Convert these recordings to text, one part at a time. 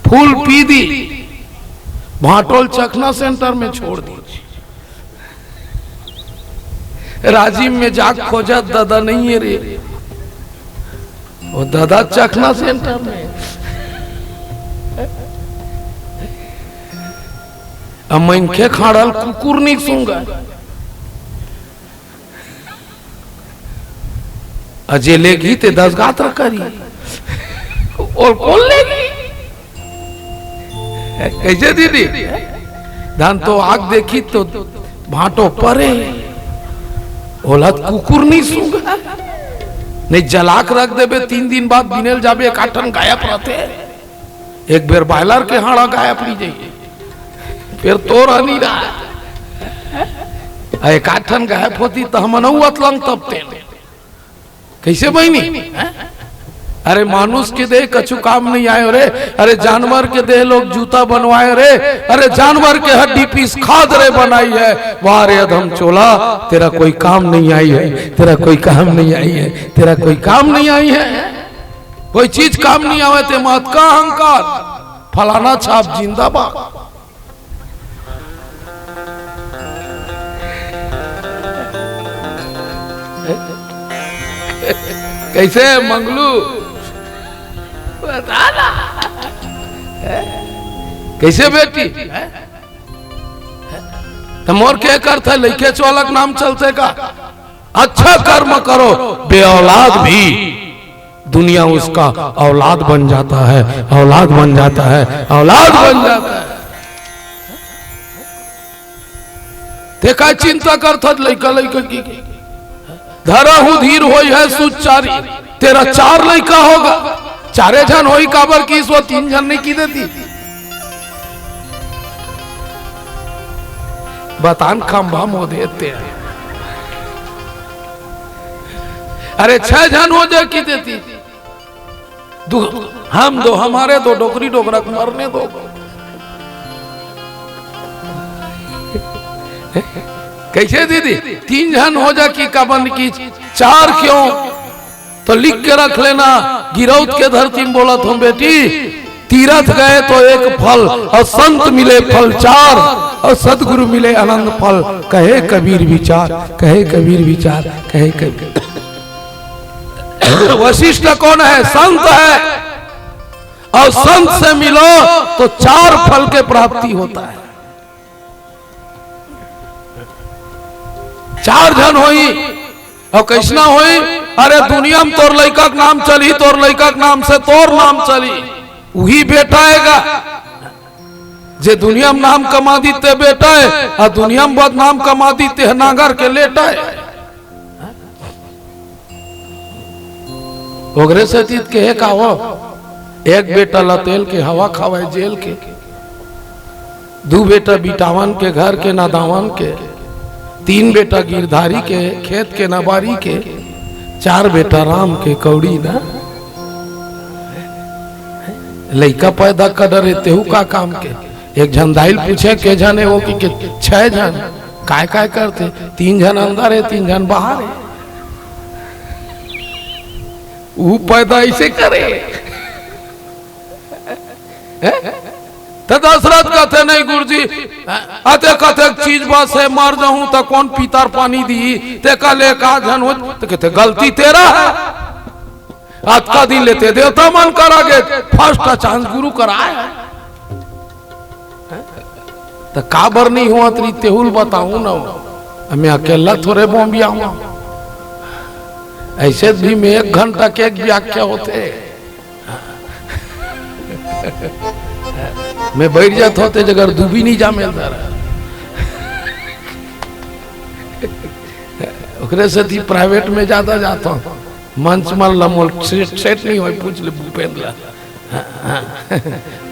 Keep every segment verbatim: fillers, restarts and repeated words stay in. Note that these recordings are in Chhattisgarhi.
फूल पी दी, भांटो ल चखना सेंटर में छोड़ दी। राजिम में जाके खोजत, दादा नहीं है रे, वो दादा चखना सेंटर में। अब मनखे खाड़ल कुकुर नहीं सूंघय। अजे लेगी ते दस गात्र करी। और कौन लेगी? कैसे दीदी? धन तो आग देखी तो भांटो परे। ओला त कुकुर नहीं सूंघय। नहीं, जला के रख देबे, तीन दिन बाद बिने ल जाबे, एकाठन गायब रहथे। एक बेर बायलर के हाड़ा गायब नहीं जाही, फिर तोर हनी रहा। आ एकाठन गायब होती त हमन अउ अतलंग तब तेन। कैसे बहिनी? हैं? अरे मानुष के देह कछु काम नहीं आय रे। अरे जानवर के देह लोग जूता बनवाय रे। अरे जानवर के हड्डी पीस खाद रे बनाई है। वाह रे अधम चोला, तेरा कोई काम नहीं आई है, तेरा कोई काम नहीं आई है, तेरा कोई काम नहीं आई है। कोई चीज काम नहीं आवे ते मात का अहंकार, फलाना छाप जिंदाबाद। कैसे मंगलू? बता ना। कैसे बेटी? त मोर के करथे, लइके चोलक नाम चलथे का? अच्छा कर्म करो, बेऔलाद भी दुनिया उसका औलाद बन जाता है, औलाद बन जाता है, औलाद बन जाता है। ते का चिंता करथस लइका लइका की? धरा हूँ धीर होई है सुचारी, तेरा चार लइका होगा, चारे झन होई, काबर कि इसो तीन झन नहीं की देती। बतान खंभा मोदे ते। अरे छह झन हो जाए की देती। दो, हम दो, हमारे दो, डोकरी डोकरा को मरने दो। कैसे दीदी? तीन झन हो जा की काबर नहीं की, चार क्यों? तो लिख के रख लेना, गिरौद के धरती में बोलत हूँ बेटी, तीरथ गए तो एक फल, और संत मिले फल चार, और सदगुरु मिले अनंत फल। कहे कबीर विचार, कहे कबीर विचार, कहे कबीर। वशिष्ठ कौन है? संत है। और संत से मिलो तो चार फल के प्राप्ति होता है। चार झन होई, और कैसना होई? अरे दुनिया में तोर लइका के नाम चली, तोर लइका के नाम से तोर नाम चली, वही बेटा आएगा। जे दुनिया में नाम कमा दी ते बेटा है, और दुनिया में बदनाम कमा दी ते नांगर के लेटा है। ओकरे सेती त कहे का हो, एक बेटा लतेल के हवा खावे जेल के, दू बेटा बिटावन के घर के नादावन के, तीन बेटा गिरधारी के खेत के नबारी के, चार बेटा राम के कौड़ी ना। लइका पैदा कर डरे तेहू का काम के। एक झन दाई ल पूछे के झन है वो कि के छह झन। काय काय करथे? तीन झन अंदर है, तीन झन बाहर है। ऊ पैदा ऐसे करे। हैं? त दशरथ कथे नहीं गुरुजी, अते कथे चीज बस है, मर जाहूं त कौन पीतर पानी दी? ते का ले का झन हो? त कथे गलती तेरा है। अतका दिन लेते देवता मन करा गे, first chance गुरु करा है। त काबर नहीं होवत रही, तेहू ल बताऊं न। मैं अकेला थोरे बोंबिया हूं। ऐसे भी मैं एक घंटा के एक व्याख्या होते। मैं बैठ जात होते जगह दूबी नहीं जामे ल धरा। ओकरे सेती private में ज्यादा जात हूं। मंच मन ला मोल सेट, सेट नहीं होय, पूछ ले भूपेंद्र ला।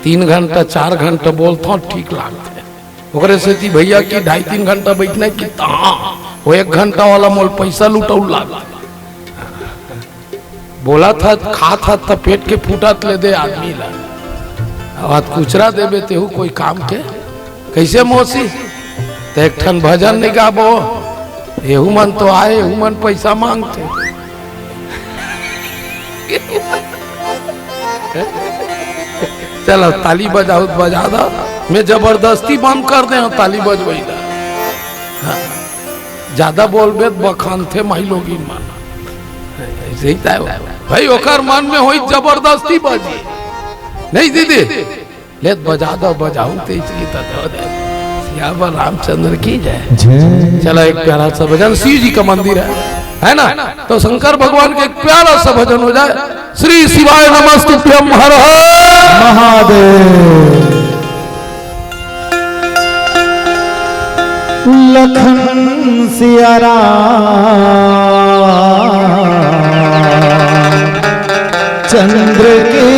तीन घंटा, चार घंटा बोलत हूं, ठीक लागथे। ओकरे सेती भैया की ढाई तीन घंटा बैठना है कि हाँ, वो एक घंटा वाला मोल पैसा लुटौल लागथे। बोलत हस, खात हस त पेट के फूटत ले दे आदमी ला। अब आज कुचरा देबे तेहू कोई काम के? कैसे मौसी? त एक ठन भजन नहीं गाबो? एहू मन तो आए, एहू मन पैसा मांगथे। चला, ताली बजाहू त बजा दा, मैं जबरदस्ती बंद कर दे हंव ताली बजवई ला। हाँ, जादा बोलबे त बखानथे माईलोगिन मन। अइसे ही तय भाई, ओकर मन में होही जबरदस्ती बजी। नहीं दीदी, ले त बजा दा, बजाहू त इसकी त दे। सियावर रामचंद्र की जय। जय। चला, एक प्यारा सा भजन, शिव जी का मंदिर है, है ना? तो शंकर भगवान का एक प्यारा सा भजन हो जाए। श्री शिवाय नमस्तुभ्यं हर हर महादेव। लखन सिया राम चंद्र की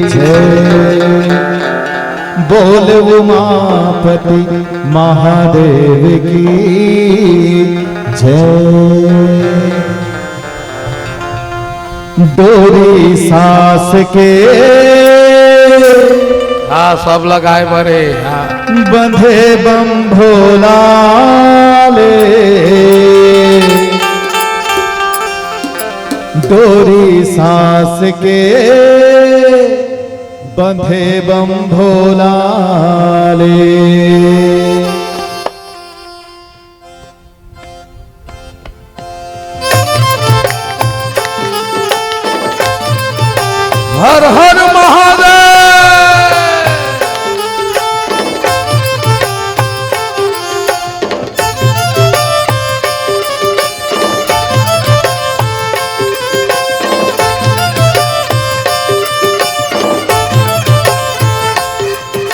जय। बोल उमापति महादेव की जय। डोरी सास के हाँ, सब लगाए बरे, हाँ। बंधे बम भोला ले। डोरी सास के बंधे बम भोला ले। हर हर महादेव।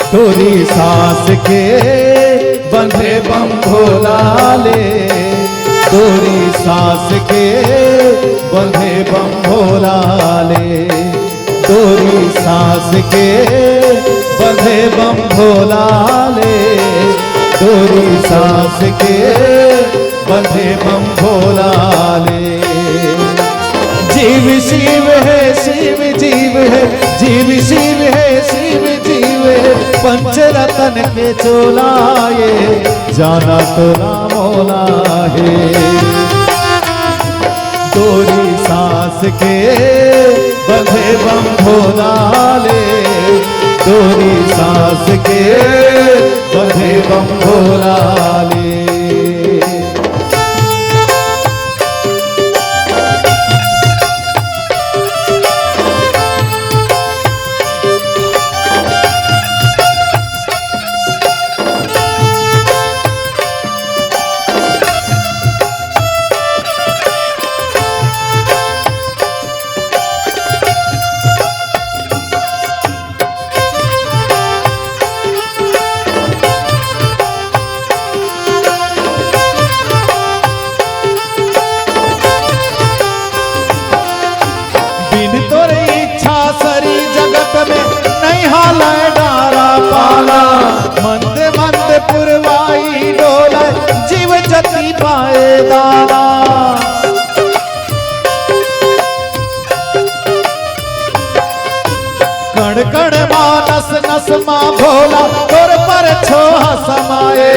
तोरी सास के बंधे बम भोला ले, तोरी सास के बंधे बम भोला ले, तोरी सास के बंधे बम भोला ले, तोरी सास के बंधे बम भोला ले। जीव शिव है, शिव जीव है, जीव शिव है, शिव जीव है, पंच रतन के चोला ये, जाना तो ना मोला है। तोरी सास के बंधे बम भोला ले, तोरी सास के बंधे बम भोला ले। बिन तोरे इच्छा सरी जगत में, नहीं हालय डारा पाला। मंद मंद पुरवाई डोलय, जीव जति पाए दाना। कण कण मा नस नस मा भोला, तोर पर छोह समाए।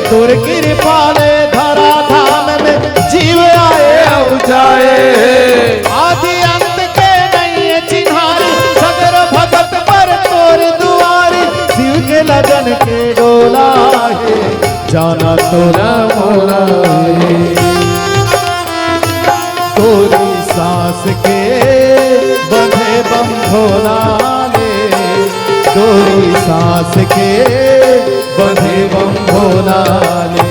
तोर किरपा ले धरा धाम में, जीव आए अउ जाए। आदि अंत के नइये चिन्हारी, सगर भगत पर तोर दुआरी। शिव के लगन के डोला हे, जाना तो ना मोला हे। तोरी सास के बंधे बम भोला ले, तोरी सास के बंधे बम भोला ले।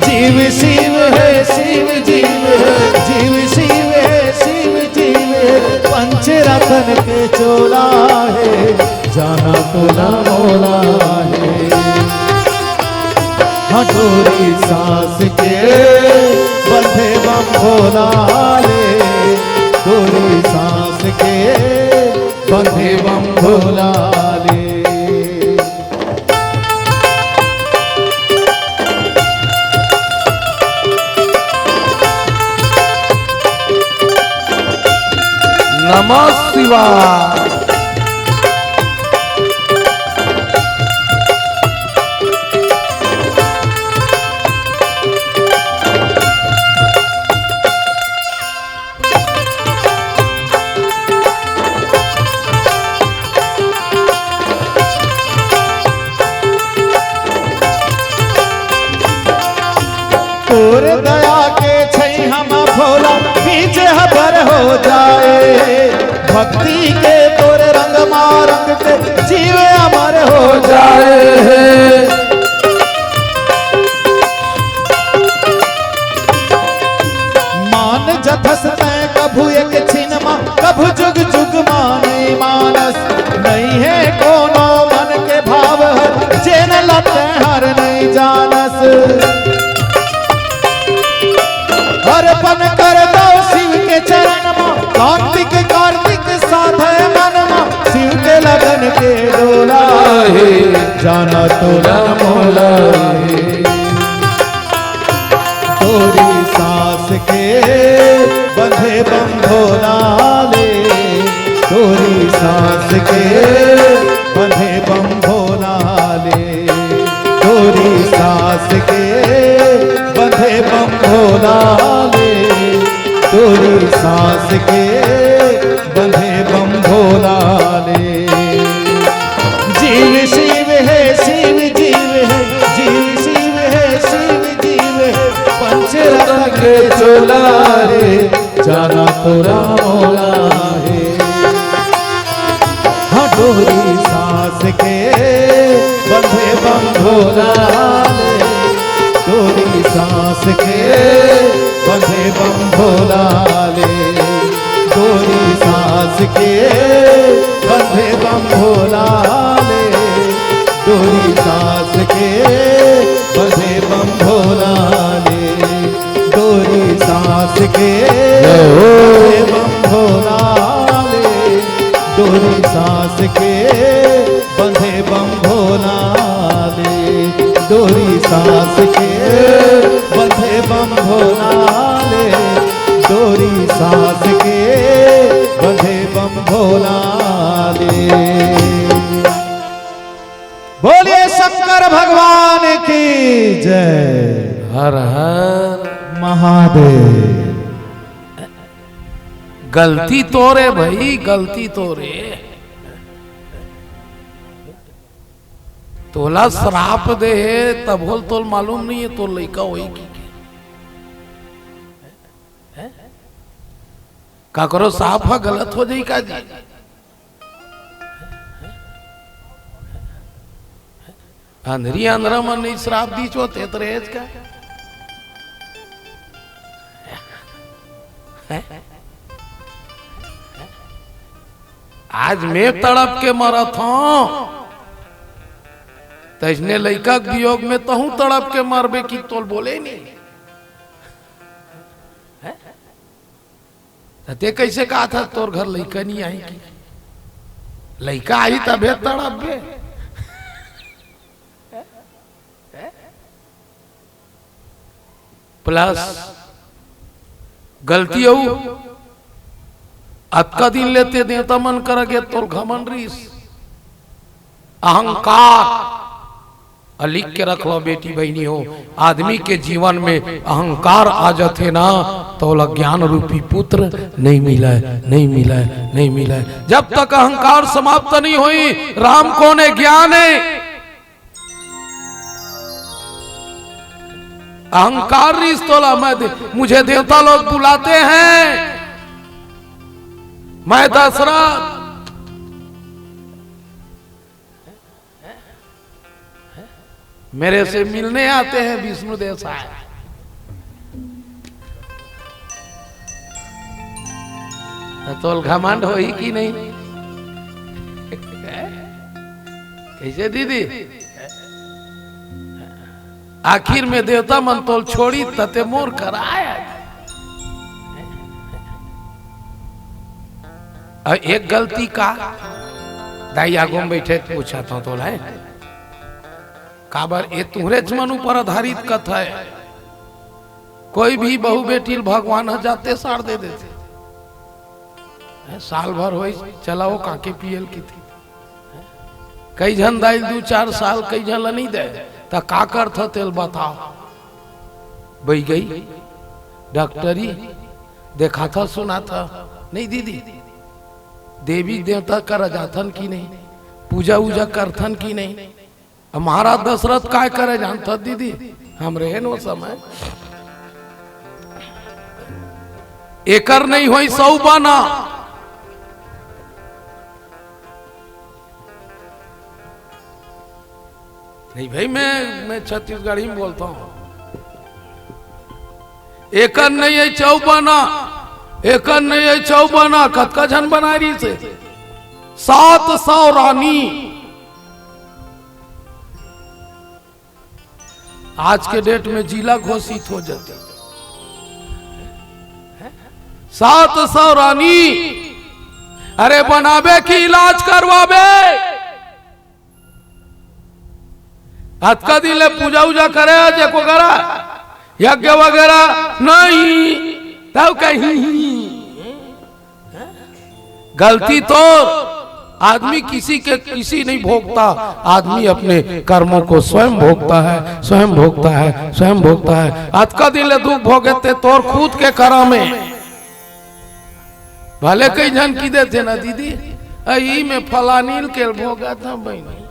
जीव शिव है, शिव जीव है, जीव शिव है, शिव जीव है, पंच रतन के चोला हे, जाना तो ना मोला हे। हाँ, तोरी सास के बंधे बम भोला ले, तोरी सास के बंधे बम भोला ले। नमः शिवाय। जे हबर हो जाए, भक्ति के तोरे रंग मा रंग के जीव अमर हो जाए। मान जथस तैं कभू एक छिन मा, कभू जुग जुग मा नइ मानस। नइ हे कोनो मन के भाव हर, जेन ला तैं हर नइ जानस। अर्पण कर दव शिव के चरण मा, कार्तिक कार्तिक साधे मन मा, शिव के लगन के डोला हे, जाना तोला मोला हे। तोरी सांस के बंधे बम भोला ले, तोरी सांस के बंधे बम भोला ले, तोरी सांस के बंधे बम भोला ले, तोरी सांस के बंधे बम भोला ले। जीव शिव हे, शिव जीव हे, जीव शिव हे, शिव जीव हे, पंच रतन के चोला रे, जाना तोरा मोला हे। हाँ, डोरी सांस के बंधे बम भोला ले, डोरी सांस के बंधे बम भोला ले, डोरी सांस के बंधे बम भोला ले, डोरी सांस के बंधे बम भोला ले, डोरी सांस के जय हो। बंधे बम भोला ले, डोरी सांस के बंधे बम भोला ले, डोरी सांस के बंधे बम भोला ले, डोरी सांस के बंधे बम भोला ले। बोलिए शंकर भगवान की जय। हर हर महादेव। गलती तोरे भाई, गलती तोरे। तोला श्राप दे हे, तभो ल तोल मालूम नहीं है तोर लइका होई कि के। हैं? काकरो साफ ह गलत हो जाई का जी? अंधरी अंधरा मन नहीं श्राप दीच होते त रहेच का? हैं? आज मैं तड़प के मरत हूं, तैसने लइका के वियोग में तहूं तड़प के मरबे कि तोल बोले नहीं। हैं? त ते कैसे कहा था तोर घर लइका नहीं आई कि? लइका आई तभे तड़प बे। प्लस गलती अउ अतका दिन ले ते देवता मन करा गे तोर घमंड रहिस, अहंकार। अउ लिख के रख लो बेटी बहिनी हो, आदमी के जीवन में अहंकार आ जाथे ना, त ओला ज्ञान रूपी पुत्र नहीं मिलय, नहीं मिलय, नहीं मिलय। जब तक अहंकार समाप्त नहीं होई, राम कौन है, ज्ञान है। अहंकार रिस तोला, मैं दे-, मुझे देवता लोग बुलाते हैं, मैं दशरथ, मेरे से मिलने आते हैं विष्णु देसाय। त तोल घमंड होही कि नहीं? कैसे दीदी? आखिर में देवता मन तोल छोड़ी तते मोर कराय। अउ एक गलती का दाई आगू में बैठे पूछा था तोला है? काबर ए तुहरेच मन ऊपर आधारित कथा है। कोई भी बहू बेटी ल भगवान ह जाते सार दे देथे। हैं, साल भर होई, चला वो काके पियल की थी। कई झन दाई ल दू चार साल, कई झन ल नहीं दे, त का करथा तेल बताओ। बई गई डॉक्टरी, देखा था, सुना था, नहीं दीदी, देवी देवता करा जाथन कि नहीं, पूजा उजा करथन कि नहीं। अब महाराज दशरथ काय करे जानत दीदी, हम रहे न वो समय। एकर नहीं होई सौ बाना। नहीं भाई, मैं, मैं छत्तीसगढ़ी में बोलता हूँ। एकर नहीं है चौबाना, एकर नहीं है चौबाना, कतका झन बनाय रहिसे? सात सौ रानी। आज के डेट में जिला घोषित हो जाते। सात सौ रानी, अरे बनाबे कि इलाज करवाबे? अतका दिन ले पूजा उजा करे आज एको करा, यज्ञ वगैरह नहीं, तब कहीं गलती तो आदमी किसी के, किसी नहीं भोगता, आदमी अपने कर्मों को स्वयं भोगता है, स्वयं भोगता है, स्वयं भोगता है। अतका दिन ले दुख भोगे ते तोर खुद के करा में। भले कई झन की देथे ना दीदी, अई में फलानील के भोगा था बहनी।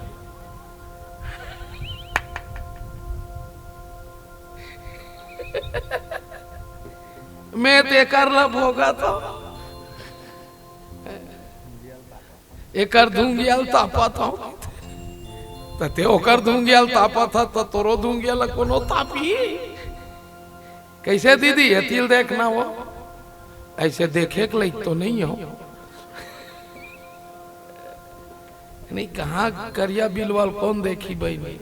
मैं तेकर ला भोगा था, एकर धुंगियाल तापा था। त ते ओकर धुंगियाल तापा था, त तोरो धुंगियाल कोनो तापी। कैसे दीदी, ये तिल देखना वो, ऐसे देखे के लायक तो नहीं हो। नहीं, कहाँ करिया बिलवाल कौन देखी बहनी?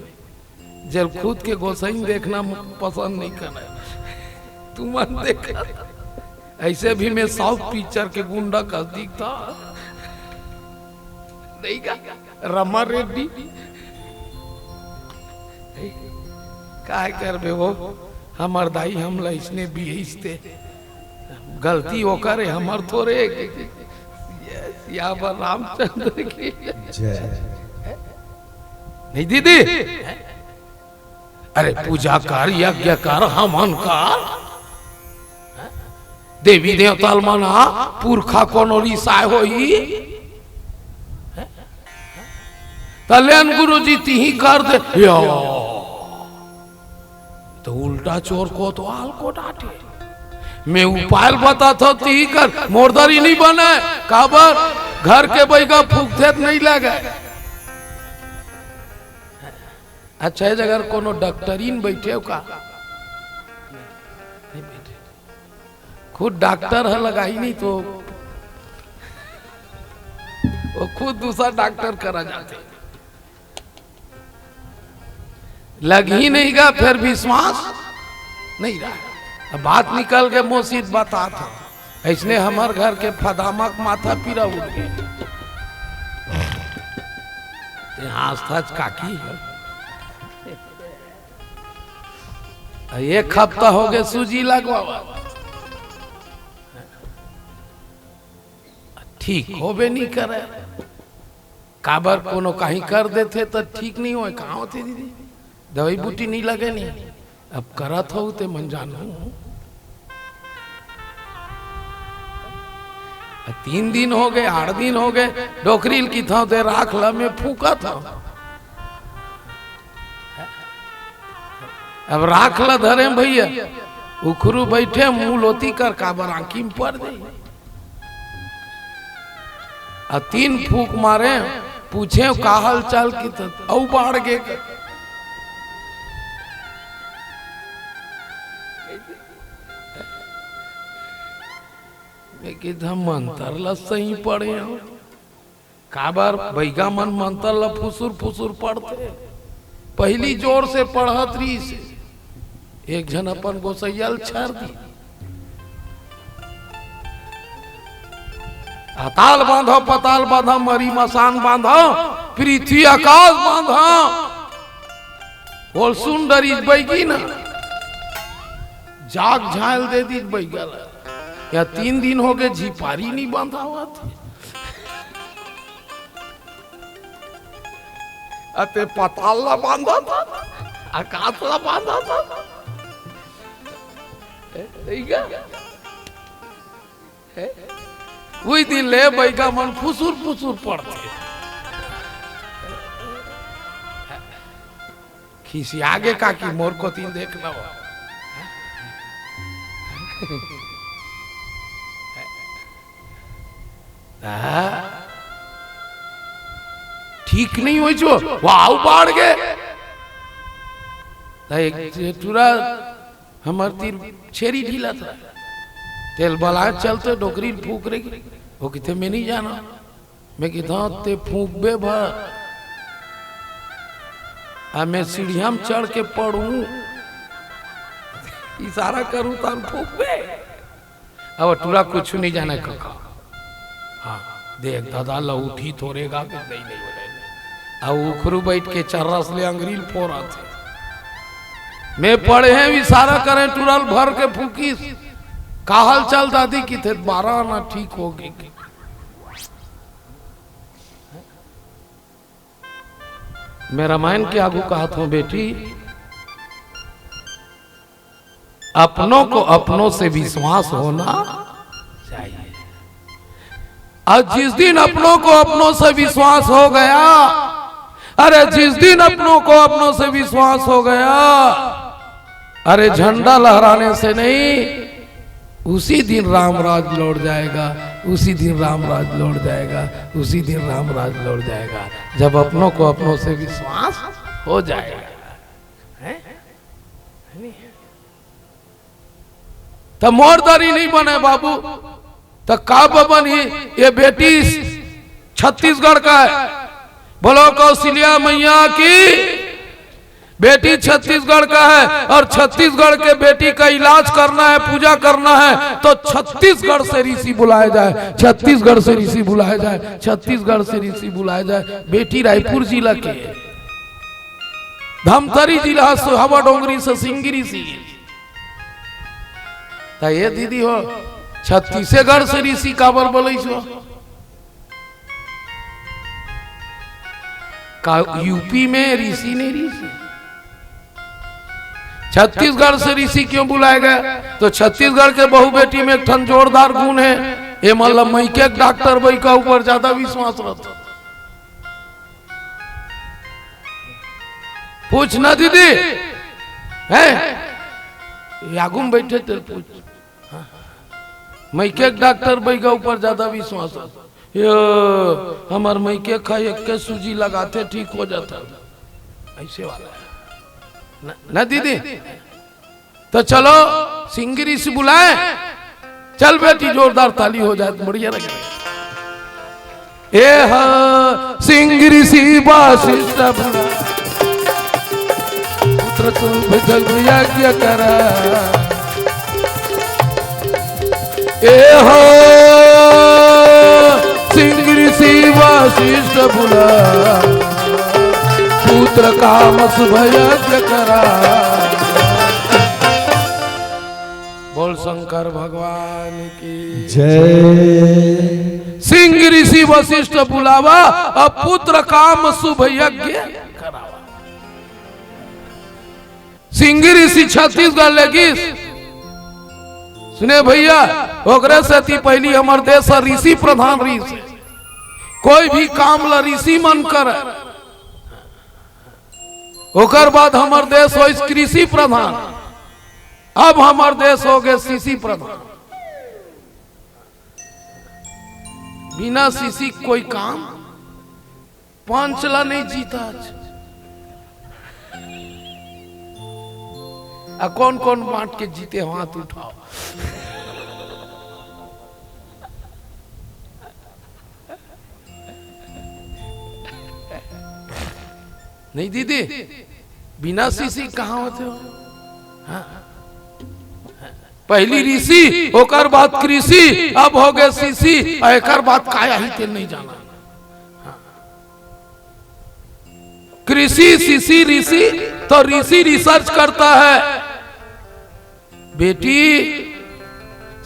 जब खुद के गोसाई देखना म-, पसंद नहीं करे, तुमन देखा। ऐसे भी मैं साउथ पिक्चर के गुंडा का दिखता नहीं का, रमा रेड्डी। काय करबे वो, हमर दाई हमला इसने बियइस ते। गलती ओकर हे, हमर थोरे। सियावर रामचंद्र की जय। नहीं दीदी, अरे पूजा कर, यज्ञ कर, हवन कर, देवी देवता मन हा पुरखा कोनो रिसाय होही, त लेन गुरुजी तिही कर दे। यो। तो उल्टा चोर कोतवाल को डांटे। मैं उपाय बताथंव, तिही कर, मोर दरी नहीं बने। काबर? घर के बैगा फूकथे त नहीं लगे। अच्छा, ये जगह कोनो डॉक्टरीन बैठे हो का? नहीं बैठे। खुद डॉक्टर ह लगाही नहीं तो वो खुद दूसरा डॉक्टर करा जाथे। लगही नहीं गा, फिर विश्वास नहीं रहा। अब बात निकल के मोसित बताथंव, अइसने हमर घर के फदामक माथा पीरा उठ गे। ते हाँसथच काकी हे। एक हफ्ता हो गे सूजी लगवावा, ठीक होबे नहीं करे। काबर कोनो कहीं कर देथे त ठीक नहीं होय, कहाँ होथे दीदी? दवाई बूटी नहीं लगे नहीं। अब करत हो ते मन जानहू। तीन दिन हो गे, आठ दिन हो गे, डोकरी ल किथंव ते राख ल में फूकत हंव। अब राख ल धरे भैया, उखरू बैठे मुँह लोती कर, काबर आँखी में पड़ जाही। आ तीन फूंक मारे, पूछे का हाल चाल की, त अउ बाढ़ गे। मैं किथंव मंतर ला सही पढ़े हंव। काबर बइगा मन मंतर ला फुसुर फुसुर पढ़थे। पहिली जोर से पढ़त रहिस, एक झन अपन गोसइया ल छर दी। अताल बांधव, पताल बांधव, मरी मसान बांधव, पृथ्वी आकाश बांधव। बोल सुन डरिस बइगी न, जाग झायल दे दिस बइगा ला। या तीन दिन हो गे झिपारी नहीं बांधावत। अते पताल ला बांधत हस, आकाश ला बांधत हस। ए, ठीक है? ए? उही दिन ले बइगा मन फुसुर फुसुर पढ़थे। खिसिया गे काकी, मोर कोती देख लो। ता ठीक नहीं होइस वो, वाहू बाढ़ गे। ता एक टूरा हमर तीर छेरी ढीलत हे, तेला बलाय चलत हे डोकरी ल फूंक रे। वो कहिथे, "मैं नहीं जानंव।" मैं कहिथंव, "तें फूंकबे भर, अउ मैं सीढ़िया म चढ़ के पड़हूं, इशारा करहूं, तहन फूंकबे।" अब टूरा कुछू नहीं जानय कका। हाँ, देख दादा, लहुटी थोरे गा के दई नहीं बोले। अब उखरू बइठ के चर्रस ले अंगरी ल फोरत हे। मैं पड़हेंव, इशारा करेंव, टूरा ल भर के फूंकिस। "का हाल चाल दादी?" कहिथे, "बारह आना ठीक होगे।" मैं रामायण के आगू कहत हंव, बेटी, अपनों को अपनों से विश्वास होना चाहिए। और जिस दिन अपनों को अपनों से विश्वास हो गया, अरे, जिस दिन अपनों को अपनों से विश्वास हो गया, अरे, झंडा लहराने से नहीं, उसी दिन रामराज लौट जाएगा, उसी दिन रामराज लौट जाएगा, उसी दिन रामराज लौट जाएगा, जब अपनों को अपनों से विश्वास हो जाएगा। हैं? त मोर दरी नहीं बने बाबू, त का बनही? ये बेटी छत्तीसगढ़ का है, बोलो कौशल्या मैया की। बेटी छत्तीसगढ़ का है और छत्तीसगढ़ के बेटी का इलाज करना है, पूजा करना है, तो छत्तीसगढ़ से ऋषि बुलाया जाए, छत्तीसगढ़ से ऋषि बुलाया जाए, छत्तीसगढ़ से ऋषि बुलाया जाए। बेटी रायपुर जिला के, धमतरी जिला, सोहावा डोंगरी से सिंगी ऋषि। त ये दीदी हो, छत्तीसगढ़ से ऋषि काबर बोलइस हो? का यूपी में ऋषि नहीं ऋषि? छत्तीसगढ़ से ऋषि क्यों बुलाए गए? तो छत्तीसगढ़ के बहू बेटी में एक ठन जोरदार गुण है, ये मतलब मइके के डॉक्टर बई का ऊपर ज्यादा विश्वास रहता। पूछ ना दीदी, हैं? ये आगू में बैठे थे, पूछ। हाँ। मइके के डॉक्टर बई का ऊपर ज्यादा विश्वास है। ये हमर मइके खा एक के सूजी लगाथे, ठीक हो जाता। ऐसे वाला है। ना, ना दीदी? तो चलो, सिंगी ऋषि बुलाए। चल बेटी, जोरदार ताली हो जाए तो बढ़िया लगे। ए हा सिंगी ऋषि वशिष्ठ बुला, पुत्र शुभ जग यज्ञ करा। ए हा सिंगी ऋषि वशिष्ठ बुला, पुत्र काम शुभ यज्ञ करा। बोल शंकर भगवान की जय। सिंगी ऋषि वशिष्ठ बुलावा, अब पुत्र काम शुभ यज्ञ करावा। सिंगी ऋषि छत्तीसगढ़ ले गिस। सुने भैया, ओकरे सेती पहिली हमर देश ह ऋषि प्रधान रहिस। कोई भी काम ल ऋषि मन करे। ओकर बाद हमर देश होइस कृषि प्रधान। अब हमर देश हो गे शिशि प्रधान। बिना शिशि कोई काम, पंच ला नहीं जीता आज। आ कौन कौन बांट के जीते हो, हाथ उठाओ। नहीं दीदी, बिना शिशि कहाँ होते हो? हाँ। पहली ऋषि, ओकर बाद कृषि, अब हो गए शिशि, और एकर बाद का आही तेल नहीं जाना। हाँ। कृषि, शिशि, ऋषि, तो ऋषि research करता है। बेटी,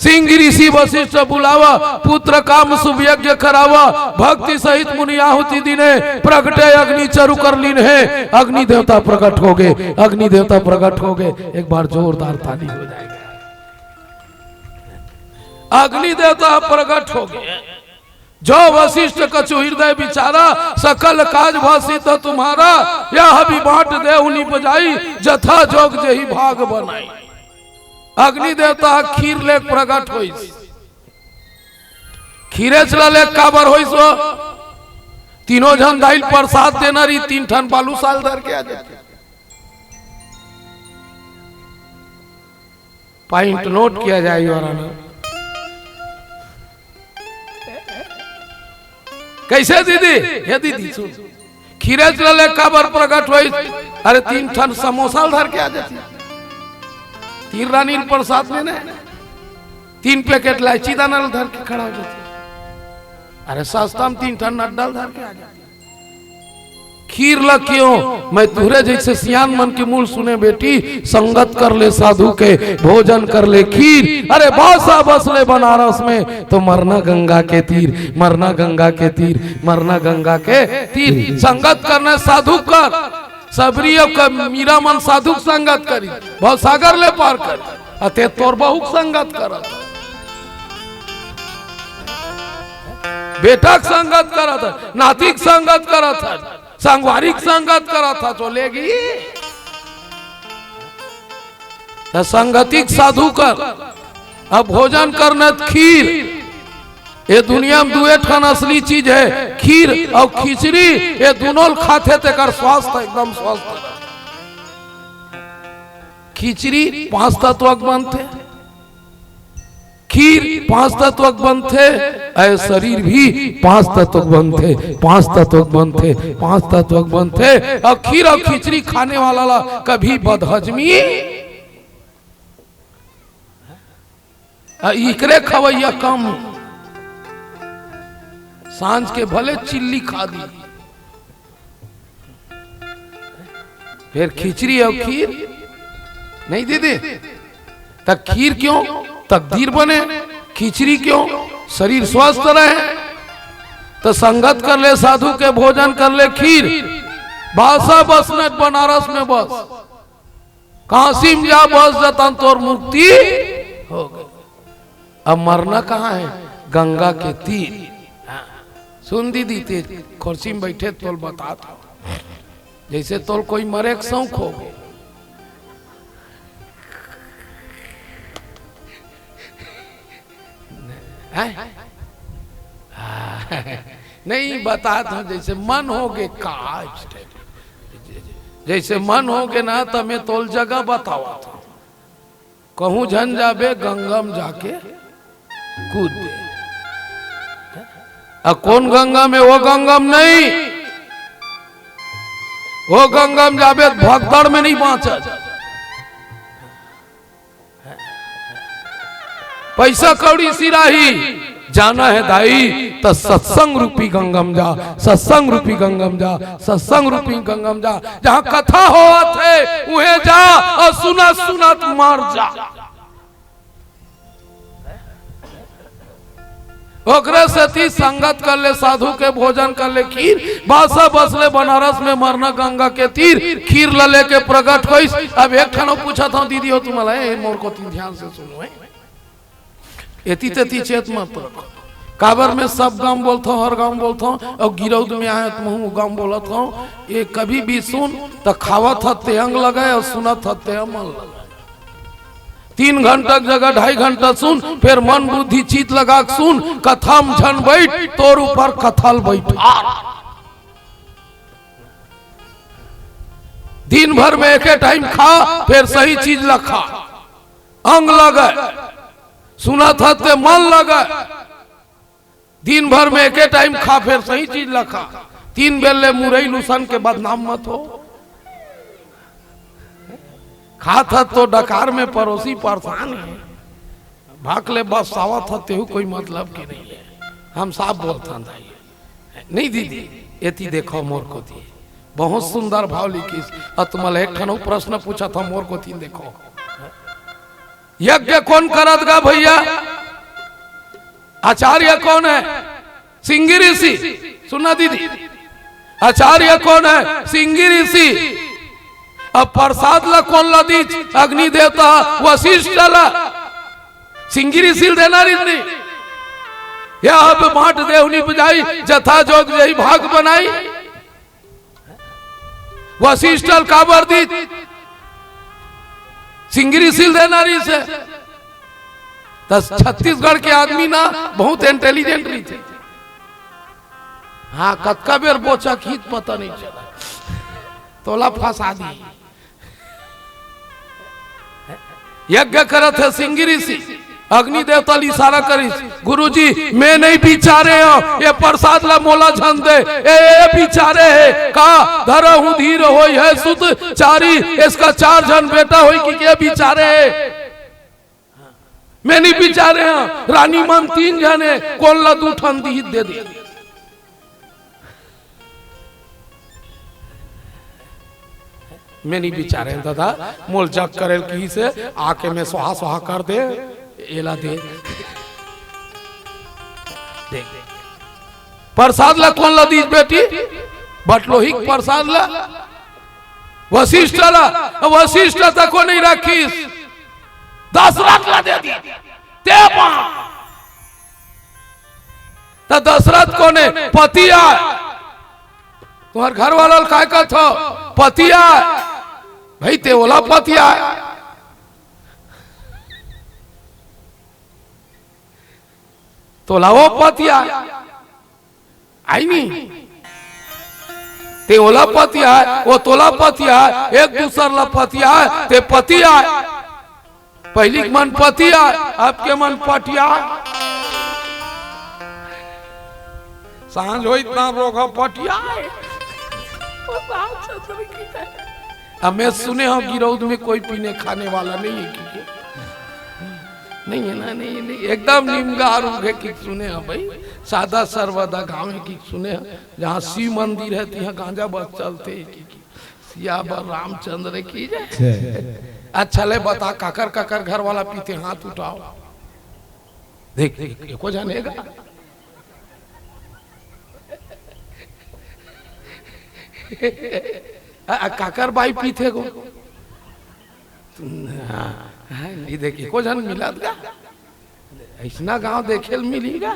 सिंगी ऋषि वशिष्ठ बुलावा, पुत्र काम शुभ यज्ञ करावा, भक्ति सहित मुनि आहुति दीन्हें, प्रगटे अग्नि चरु कर लीन्हें। अग्नि देवता प्रकट हो गए, अग्नि देवता प्रकट हो गए। एक बार जोरदार ताली हो जाएगा। अग्नि देवता प्रकट हो गए। जो वशिष्ठ कछु हृदय विचारा, सकल काज भा सिद्ध तुम्हारा। यह भी बांट देहु निपजाई, जथा जोग जेहि भाग बनाई। अग्नि देवता खीर लेके प्रगट होइस। खीरेच ल ले काबर होइस वो? तीनों झन दाई ल प्रसाद देना रही, तीन ठन बालूसाल धर के आ जाथे। Point note किया जाए, Your Honor। कैसे दीदी? हे दीदी, सुन, खीरेच ल ले काबर प्रगट होइस? अरे, तीन ठन समोसा ल धर के आ जाथे, तीन रानी ल प्रसाद में ने, तीन packet लाइची दाना ल धर के खड़ा हो जाथे। अरे, सस्ता में तीन ठन नड्डा ल धर के आ जाथे। खीर ल क्यों? मैं तुहरे जैसे सियान मन के मुँह सुने बेटी, संगत कर ले साधु के, भोजन कर ले खीर। अरे बासा बस ले बनारस में, तो मरना गंगा के तीर, मरना गंगा के तीर, मरना गंगा के तीर। संगत करना साधु कर, सबरी अउ क-, मीरा मन साधु के संगत करी, भवसागर ले पार करी। अते तोर बहू के संगत करत, बेटा के संगत करत, नाती के संगत करत है, संगवारी के संगत करत है, तो लेगी। त संगति के साधु कर। अब भोजन करना त खीर, ये दुनिया में दुए ठन असली चीज है, खीर अउ खिचड़ी। ये दुनों ल खाथे तेकर स्वास्थ्य एकदम स्वस्थ। खिचड़ी पांच तत्व के बनथे, खीर पांच तत्व के बनथे, अउ शरीर भी पांच तत्व के बनथे, पांच तत्व के बनथे, पांच तत्व के बनथे। अउ खीर अउ खिचड़ी खाने वाला ला कभी बदहजमी, अ, इकरे खवैया कम, सांझ के भले चिल्ली खा दी, फेर खिचड़ी अउ खीर नहीं दीदी। त खीर क्यों? तकदीर बने। खिचड़ी क्यों? शरीर स्वस्थ रहे। त संगत कर ले साधु के, भोजन कर ले खीर। बासा बस न बनारस में बस, काशी में जा बस, जतन तोर मुक्ति हो गई। अब मरना कहाँ है? गंगा के तीर। हाँ। सुन दीदी, ते खुर्सी में बैठे तोल बतात हो। जैसे तोल कोई मरे के शौक हो गए। हैं? हाँ। नहीं, बतात हूँ, जैसे मन हो गए का, जैसे मन हो गए ना, तो मैं तोल जगह बतावत हूँ। कहूँ झन जाबे, गंगा में जाके कूद दे। आ कौन गंगा में? वो गंगा में नहीं, वो गंगा में जाबे त भगदड़ में नहीं बाँचत। पैसा कौड़ी सिराही, जाना है दाई, त सत्संग रूपी गंगा में जा, सत्संग रूपी गंगा में जा, सत्संग रूपी गंगा में जा। जहाँ कथा होवत है, उहें जा अउ सुनत सुनत मर जा। ओकरे सेती संगत कर ले, साधु के भोजन कर ले, खीर बासा बस ले बनारस में मरना गंगा के तीर, खीर ल लेके प्रगट होइस। अब एक ठन पूछत हूँ दीदी हो तुमला, ए, मोर कोती ध्यान से सुनो, ए। एती तेती चेत मत रखो। काबर में सब गांव बोलत हूँ, हर गांव बोलत हूँ, अउ गिरौद में आए त महूँ गांव बोलत हूँ। ये कभी भी सुन त खावत हते अंग लगाए अउ सुनत हते मन लगाए। तीन घंटा के जगह ढाई घंटा सुन, फेर मन बुद्धि चित लगा के सुन, कथा में झन बैठ, तोर ऊपर कथा ल बैठार। दिन भर में एके टाइम खा, फेर सही चीज ल खा, अंग लगे, सुनत हते मन लगे। दिन भर में एके टाइम खा, फेर सही चीज ल खा। तीन बेर ले मुरई लुसन के बदनाम मत हो। खात हत तो डकार में परोसी परेशान है, भाग ले बस आवत हत, तेहू कोई मतलब के नहीं है। हम साफ बोलथन दाई, नहीं दीदी, एती देखो मोर कोती, बहुत सुंदर भाव लिखिस। अउ तुमला एक ठन अउ प्रश्न पूछत हूँ, मोर कोती देखो, यज्ञ कौन करत गा भैया? आचार्य कौन है? सिंगी ऋषि। सुना दीदी, आचार्य कौन है? सिंगी ऋषि। अब प्रसाद ला कौन ला दीच? अग्नि देवता वशिष्ठ ला। सिंगी ऋषि ल देना रीत नहीं। या अब बांट देहू निपजाई, जथा जोग जही भाग बनाई। वशिष्ठ ल काबर दीच? सिंगी ऋषि ल देना रीस हे। त छत्तीसगढ़ के आदमी ना बहुत इंटेलिजेंट रहिथे। हाँ, कतका बेर बोचा खींच पता नहीं चला, तोला फंसा दी। यज्ञ करत हे सिंगी ऋषि, अग्नि देवता ल इशारा करिस, "गुरुजी, मैं नहीं बिचारे हंव, ये प्रसाद ला मोला झन दे, ए, ए बिचारे हे।" का धरा हूँ धीर होई है सुत चारी, इसका चार झन बेटा होई कि के बिचारे हे। मैं नहीं बिचारे हंव, रानी मन तीन झन हे, कोन ला दू ठन दीही दे दे। मैं नहीं बिचारे हंव दादा, मोल जग करेल कहिस हे, आके मैं स्वाहा स्वाहा कर दे, एला दे। देख, प्रसाद ला कोन ला दीस बेटी? बटलोही के प्रसाद ला, वशिष्ठ ला। वशिष्ठ तको नहीं रखिस, दशरथ ला दे दी। ते बा। त दशरथ कोन हे? पति आय। तुम्हर घर वाला ल काय कथो? पति आय। भाई, ते ओला पति आय, तोला वो पति आय। आय नी? ते ओला पति आय, वो तोला पति आय, एक दूसर ला पति आय, ते पति आय। पहिली के मन पति आय, अब के मन पटिया। सांझ होई त रोगा पटिया। अब मैं सुने हंव गिरौद में कोई पीने खाने वाला नहीं है कि के? नहीं है ना, नहीं है, नहीं, एकदम निमगा रूख है कि सुने हंव भाई, सादा सर्वदा गांव है कि सुने हंव, जहाँ शिव मंदिर है तिहाँ गांजा बस चलथे कि, कि सियावर रामचंद्र की जय। जय। अच्छा ले बता, काकर काकर घर वाला पीथे, हाथ उठाओ। देख, देख, एको झन हे गा। आ, आ, काकर बाई पीथे गो? हाँ, हाँ, नहीं देख, एको झन मिलत गा। अइसना गांव देखे ल मिलही गा।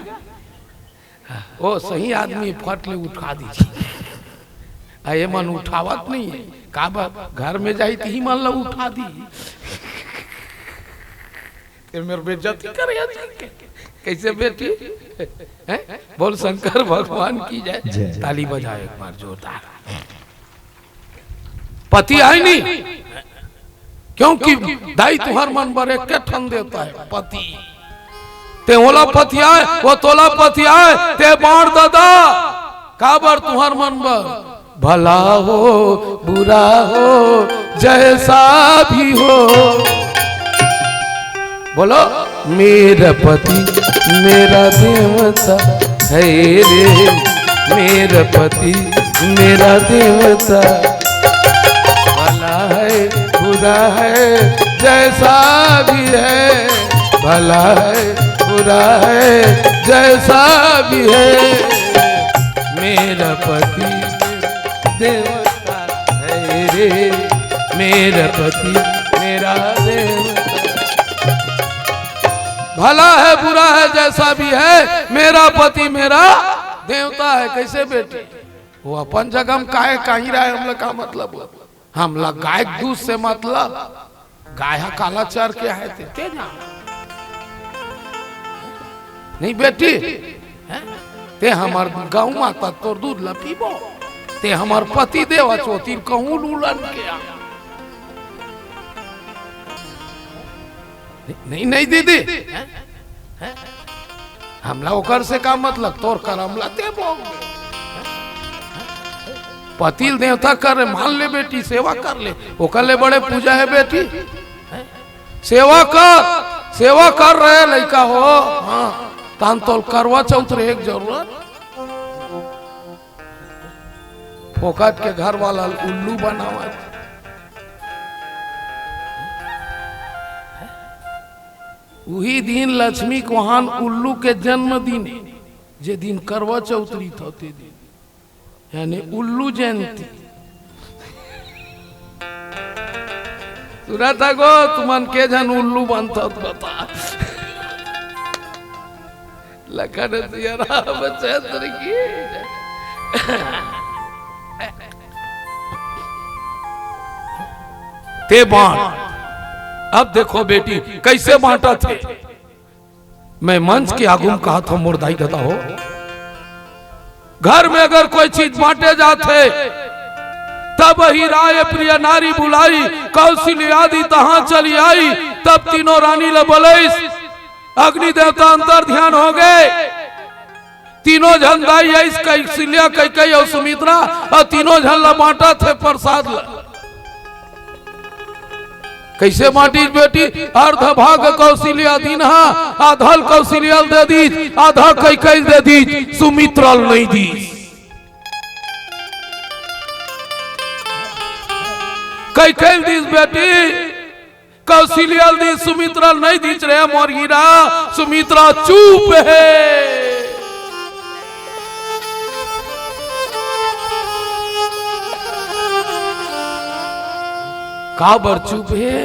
ओ सही आदमी फट ले उठा दी। आ, ये मन उठावत नहीं है। का बात? घर में जाही त ही मन ला उठा दी। ते मेर बेइज्जती करे हे। कैसे बेटी? हैं? बोल शंकर भगवान की जय। जय। ताली बजाओ एक बार जोरदार। पति आय नी, क्योंकि दाई तुंहर मन बर एक ठन देवता हे पति। ते ओला पति आय, वो तोला पति आय, ते बांट दादा। काबर तुंहर मन बर? भला हो, बुरा हो, जैसा भी हो। बोलो, मेरा पति मेरा देवता है रे, मेरा पति मेरा देवता। भला है, बुरा है, जैसा भी है, भला है, बुरा है, जैसा भी है, मेरा पति देवता है रे, मेरा पति मेरा देवता। भला है, बुरा है, जैसा भी है, मेरा पति मेरा देवता है। कैसे बेटी? वो अपन जगह में काहे कहीं रहे, हमला का मतलब हो? हमला गाय के दूध से मतलब। गाय ह काला चर के आहे ते, ते जान। नहीं बेटी, हैं? ते हमर गौ माता, तोर दूध ल पीबो। ते हमर पति देव अछो, तेला कहूं लूलन के आ। नहीं, नहीं दीदी, हैं? हैं? हमला ओकर से का मतलब? तोर करम ला ते भोग। पति ल देवता कर ले, मान ले बेटी, सेवा कर ले, ओकर ले बड़े पूजा हे बेटी। हैं? सेवा कर, सेवा कर रहे लइका हो। हाँ, तहान तोल करवा चौथ रहे के जरूरत। फोकट के घर वाला ल उल्लू बनावत। उही दिन लक्ष्मी कोहान उल्लू के जन्मदिन हे, जे दिन करवा चौथ रहिथे ते दिन, यानी उल्लू जयंती। सुनत हव गो, तुमन के झन उल्लू बनथव बता। लखन सिया रामचंद्र की। ते बांट। अब देखो बेटी, कैसे बांटत हे। मैं मंच के आगू म कहत हंव, मोर दाई ददा हो, घर में अगर कोई चीज बांटे जाथे, तब ही राय प्रिय नारी बुलाई, कौशल्या आदि तहां चली आई। तब तीनों रानी ल बलइस, अग्नि देवता अंतर ध्यान हो गए। तीनों झन दाई आइस, कौशल्या, कैकेयी अउ सुमित्रा, अउ तीनों झन ल बांटत हे प्रसाद ल। कइसे बांटिस बेटी? अर्ध भाग कौशल्या दीन्हा, आधा ल कौशल्या ल दे दीस, आधा कैकेयी ल दे दीस, सुमित्रा ल नइ दीस। कैकेयी ल दीस बेटी, कौशल्या ल दीस, सुमित्रा ल नइ दीस रे मोर हीरा। सुमित्रा चुप हे। काबर चुप हे?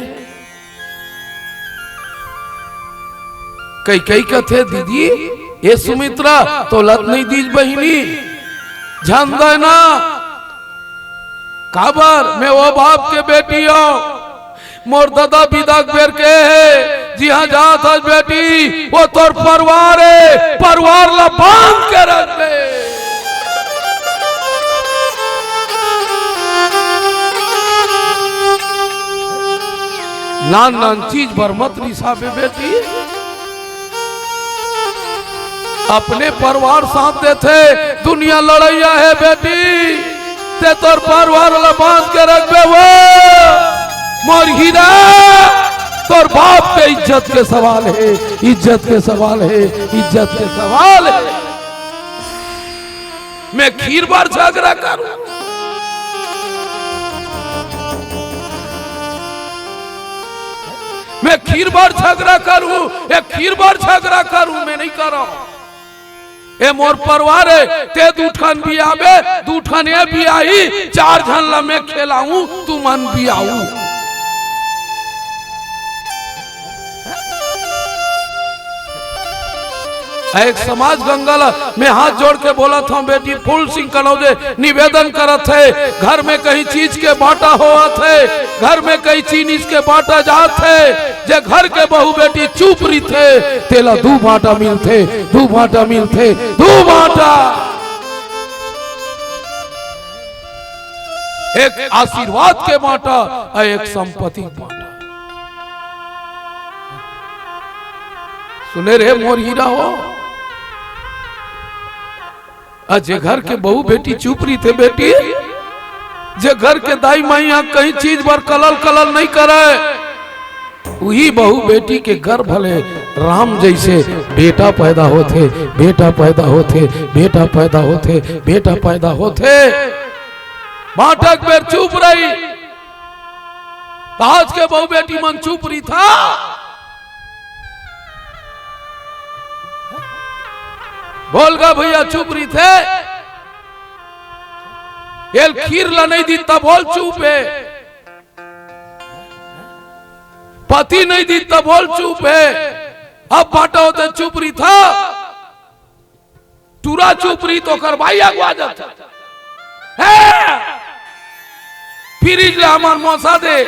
कैकेयी कथे, दीदी, ए सुमित्रा, तोला त नइ दीस बहिनी, झन दय ना। काबर? मैं ओ बाप के बेटी हंव, मोर ददा बिदा के बेर के हे, जिहां जात हस बेटी, ओ तोर परवार हे, परवार ला बांध के रखबे। नान नान चीज बर मत रिसाबे बेटी। अपने परवार साथ देथे, दुनिया लड़इया हे बेटी, तें तोर परवार ला बांध के रखबे वो। मोर हीरा, तोर बाप के इज्जत के सवाल हे, इज्जत के सवाल हे, इज्जत के सवाल हे। मैं खीर बर झगरा करूं, मैं खीर बर झगरा करूं, ए खीर बर झगरा करूं, मैं नइ करंव। ए मोर परवार हे, तें दू ठन बियाबे, दू ठन ए बियाही, चार झन ला मैं खेलाहूं, तुमन बियाहू। एक समाज गंगा ला मैं हाथ जोड़ के बोलत हंव बेटी फूल सिंह कनौजे, निवेदन करत हे, घर में कहीं चीज के बांटा होवत हे, घर में कहीं चीज के बांटा जात हे, जे घर के बहू बेटी चुप रहिथे, तेला दू बांटा मिलथे, दू बांटा मिलथे, दू बांटा। एक आशीर्वाद के बांटा अउ एक संपत्ति के बांटा। सुने रे मोर हीरा हो, अ जे घर के बहू बेटी चुप रहिथे बेटी, जे घर के दाई माई ह कहीं चीज बर कलल कलल नइ करय, उही बहू बेटी के गर्भ ले राम जइसे बेटा पैदा होथे, बेटा पैदा होथे, बेटा पैदा होथे, बेटा पैदा होथे। बांटा के बेर चुप रही, त आज के बहू बेटी मन चुप रहिथे। बोल गा भइया, चुप रहिथे। एला खीर ला नइ दीस त बोल चुप हे, पति नइ दीस त बोल चुप हे। अब बांटा होथे चुप रहिथे, टूरा चुप रही त ओकर बाई अगवा जाथे। हे! फ्रिज ला हमर मौसा दे,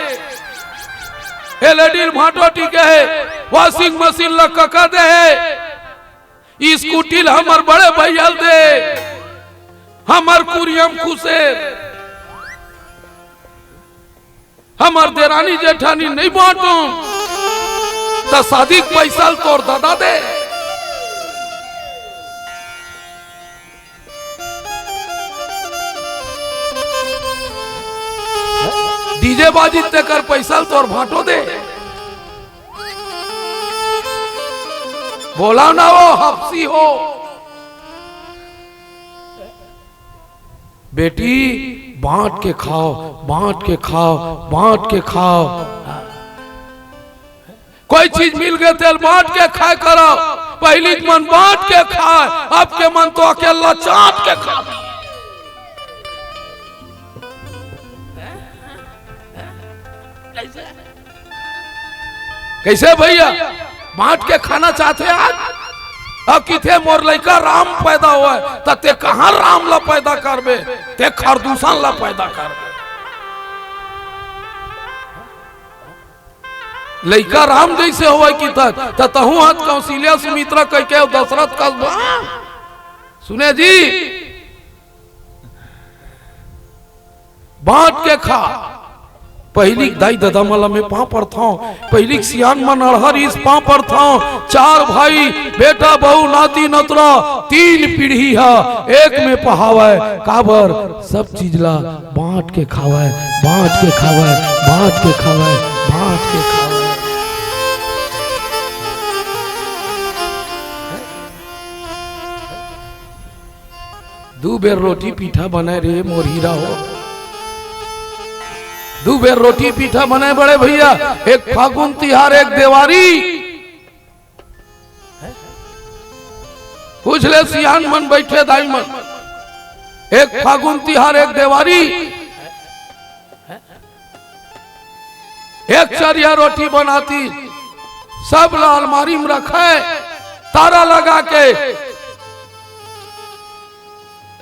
एलईडी ल भांटो टिके हे, वॉशिंग मशीन ला कका दे हे, स्कूटी ला हमर बड़े भइया ल दे, हमर कुरिया म खुसे, हमर देरानी जेठानी नइ बांटों, त शादी के पइसा ल तोर ददा दे। डीजे बाजी तेकर पइसा ल तोर भांटो दे। बोला ना वो हफ्सी हो। बेटी, बांट के खाव, बांट के खाव, बांट के खाव। कोई चीज मिल गे तेला बांट के खाय करो। पहिली के मन बांट के खाय, अब के मन तो अकेल्ला चाट के खाय। कइसे भइया, बांट के खाना चाहथे आज? अब किथे मोर लइका राम पैदा होवय, त तें कहां राम ला पैदा करबे, तें खरदूसन ला पैदा करबे। लइका राम जइसे होवय किथस, त तहूं ह कौशल्या सुमित्रा कहिके अउ दशरथ कस बा। सुने जी, बांट के खा। पहिली दाई ददा मन ला मैं पांव परथंव, पहिली सियान मन अड़हर इस पांव परथंव। चार भाई, बेटा, बहू, नाती, नतरा, तीन पीढ़ी ह एक में पहावय। काबर? सब चीज ला बांट के खावय, बांट के खावय, बांट के खावय, बांट के खावय। दू बेर रोटी पीठा बनय रे मोर हीरा हो, दू बेर रोटी पीठा बनय बड़े भइया, एक फागुन तिहार, एक देवारी। पूछ ले सियान मन बइठे दाई मन, एक फागुन तिहार, एक देवारी, एक चरिया रोटी बनातिस, सब ला अलमारी में रखय, तारा लगा के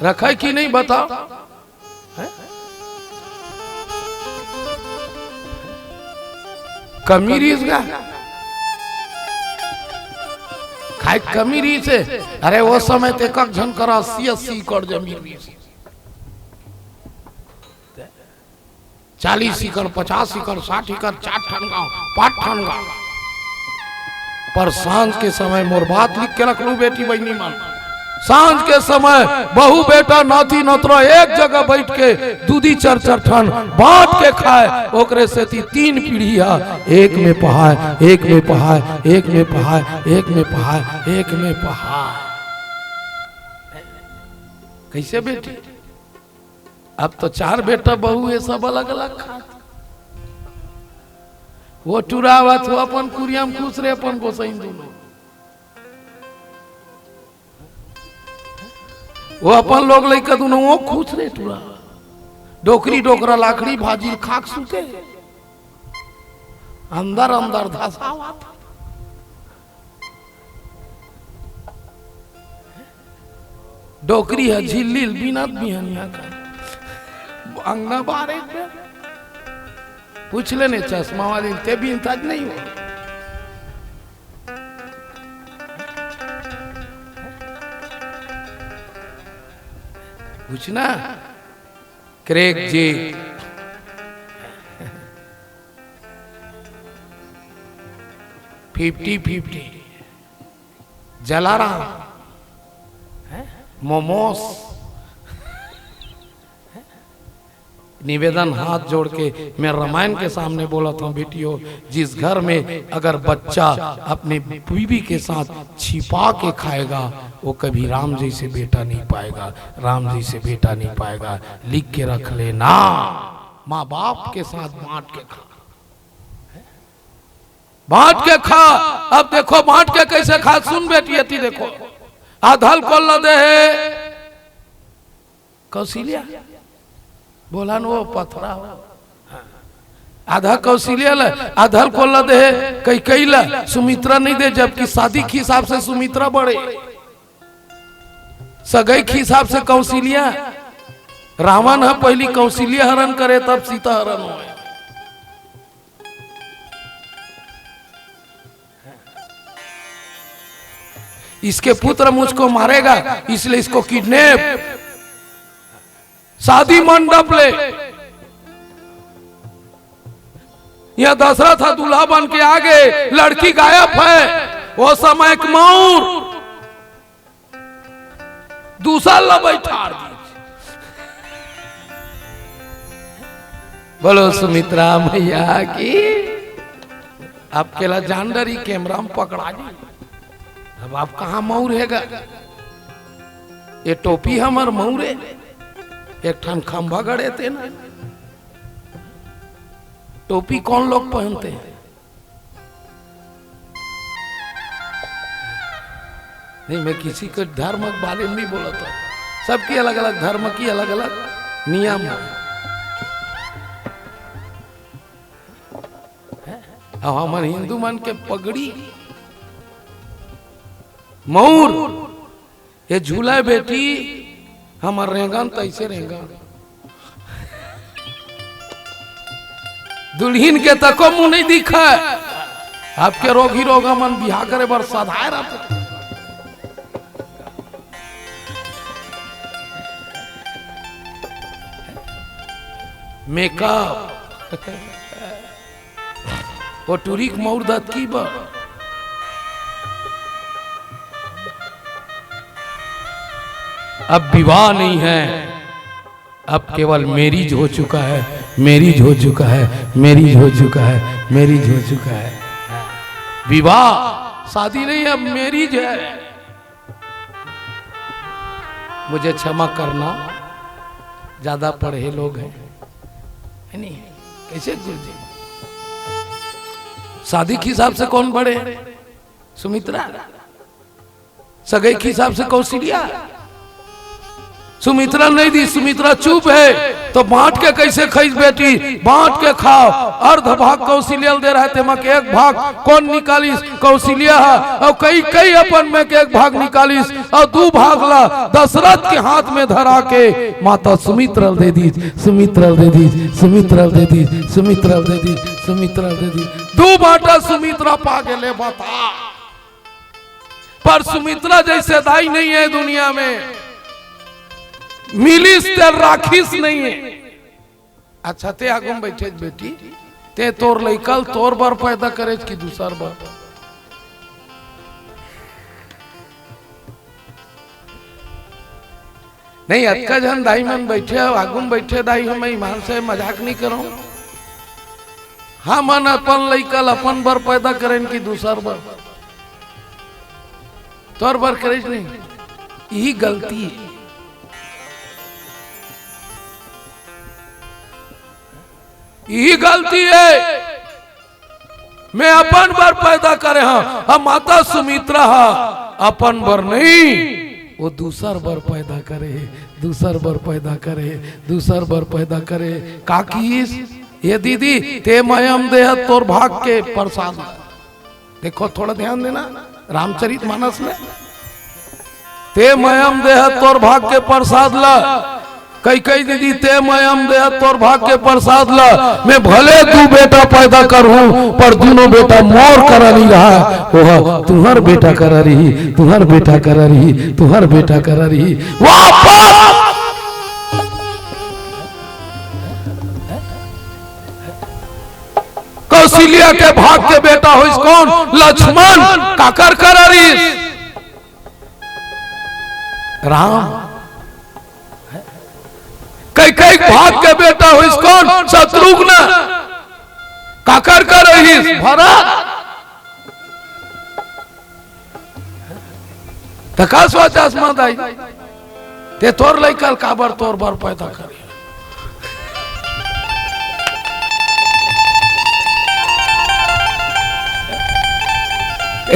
रखय कि नहीं, बताव? कमी रहिस गा, खाय के कमी रहिस हे। अरे, ओ समय ते एक एक झन करा अस्सी अस्सी एकड़ जमीन रहिस हे। चालीस एकड़, पचास एकड़, साठ एकड़, चार ठन गांव, पांच ठन गांव। पर सांझ के समय, मोर बात लिख के रख लू बेटी बहिनी मन, सांझ के समय बहू बेटा नाती नतरा एक जगह बइठ के दूदी चार चार ठन बांट के खाय, ओकरे सेती तीन पीढ़ी ह एक में पहाय, एक में पहाय, एक में पहाय, एक में पहाय, एक में पहाय। कइसे बेटी? अब तो चार बेटा बहू हे, सब अलग-अलग खात। वो टुरावत हो अपन कुरिया म खुश रहे, अपन गोसईन दूनों। वो अपन लोग लइका दूनों वो खुश रहे टुरावत। डोकरी डोकरा लाखड़ी भाजी ल खाक सुते। अंदर अंदर धसावत। डोकरी ह झिल्ली ल बीनत बिहनिया कर। अंगना बार एक बेर। पूछ लेने चश्मा वाली ल, ते बीनथस नहीं हो। पूछना। क्रेग जी। Fifty fifty. जलाराम, हैं? मोमोस। निवेदन हाथ जोड़ के मैं रामायण के सामने बोलत हूँ, बेटियों, जिस घर में अगर बच्चा अपने बीवी के साथ छिपा के खाएगा, वो कभी राम जैसे बेटा नहीं पाएगा, राम जैसे बेटा नहीं पाएगा। लिख के रख लेना, माँ बाप के साथ बांट के खा। बांट के खा। अब देखो बांट के कैसे खा, सुन बेटी, एती देखो, आधा ल कोन ल दे हे? कौशल्या। बोला न वो पथरा हो। आधा कौशल्या ल, आधा ल कोन ल दे हे? कैकेयी ल। सुमित्रा नहीं दे, जबकि शादी के हिसाब से सुमित्रा बड़े, सगई के हिसाब से कौशल्या। रावण ह पहली कौशल्या हरण करे, तब सीता हरण होय। इसके पुत्र मुझको मारेगा, इसलिए इसको किडनैप। शादी मंडप ले, यहां दशरथ ह दूल्हा बन के आगे, लड़की गायब है। वो समय एक मऊर दूसर ल बैठार दीस। बोलो सुमित्रा मैया की। अब केला जान डरी, कैमरा में पकड़ा जी। अब आप कहाँ मऊर हे गा? ये टोपी हमर मऊर हे, एक ठन खंभा गड़े ते ना। टोपी कौन लोग पहनते हैं? नहीं, मैं किसी के धर्म के बारे में नहीं बोलत हूँ। सबकी अलग-अलग धर्म की अलग-अलग नियम है। अब हमर हिंदू मन के पगड़ी, मऊर, ये झूला बेटी, हमर रेंगन तैसे रेंगन। दुल्हिन के तको मुंह नहीं दिखय। अब के रोगी रोगा मन बिहा करे बर सधाय रथे। मेकअप। वो टुरी के मउर दतकी बर। अब विवाह नहीं है, अब केवल मैरिज हो चुका है, मैरिज हो चुका है, मैरिज हो चुका है, मैरिज हो चुका है। विवाह, शादी नहीं, अब मैरिज है। मुझे क्षमा करना, ज्यादा पढ़े लोग हैं, है नहीं? कैसे गुरुजी? शादी के हिसाब से कौन बड़े? सुमित्रा। सगई के हिसाब से कौशल्या। सुमित्रा नहीं दी, सुमित्रा चुप है, तो बांट के कैसे खाइस बेटी? बांट के खाव। अर्ध भाग कौशल्या ल दे रहा है, तेमा के एक भाग कोन निकालिस? कौशल्या ह। अउ कैकई अपन में के एक भाग निकालिस अउ दू भाग ला दशरथ के हाथ में धरा के माता सुमित्रा ल दे दीस, सुमित्रा ल दे दीस, सुमित्रा ल दे दीस, सुमित्रा ल दे दीस, सुमित्रा ल दे दीस। दू बांटा सुमित्रा पा गेले, बता। पर सुमित्रा जैसे दाई नहीं है दुनिया में, मिलिस ते राखिस नहीं है। अच्छा, ते आगू में बैठे बेटी, ते तोर लइका ल तोर बर पैदा करेच कि दूसर बर? नहीं, अतका झन दाई मन बैठे हो, आगू में बैठे दाई हो, मैं ईमान से मजाक नहीं करूं। हमन अपन लइका ल अपन बर पैदा करेन कि दूसर बर? तोर बर करेच नहीं, यही गलती है, यही गलती है। मैं अपन बर पैदा करे हंव, अब माता सुमित्रा ह अपन बर नहीं, वो दूसर बर पैदा करे हे, दूसर बर पैदा करे हे, दूसर बर पैदा करे हे। का किहिस? ये दीदी, ते मयम देह तोर भाग के प्रसाद। देखो, थोड़ा ध्यान देना, रामचरित मानस में, ते मयम देह तोर भाग के प्रसाद ला। कैकई दीदी, ते मयम देह तोर भाग के प्रसाद ला। मैं भले दू बेटा पैदा करहूं, पर दूनों बेटा मोर करा नहीं रहा, ओह तुंहर बेटा करा रही, तुंहर बेटा करा रही, तुंहर बेटा करा रही। वापस कौशल्या के भाग के बेटा होइस कोन? लक्ष्मण। काकर करा रहिस? राम। कैकई के भाग के बेटा होइस कोन? शत्रुघ्न। काकर करा रहिस? भरत। त का सोचस मां दाई? ते तोर लइका ल काबर तोर बर पैदा करे?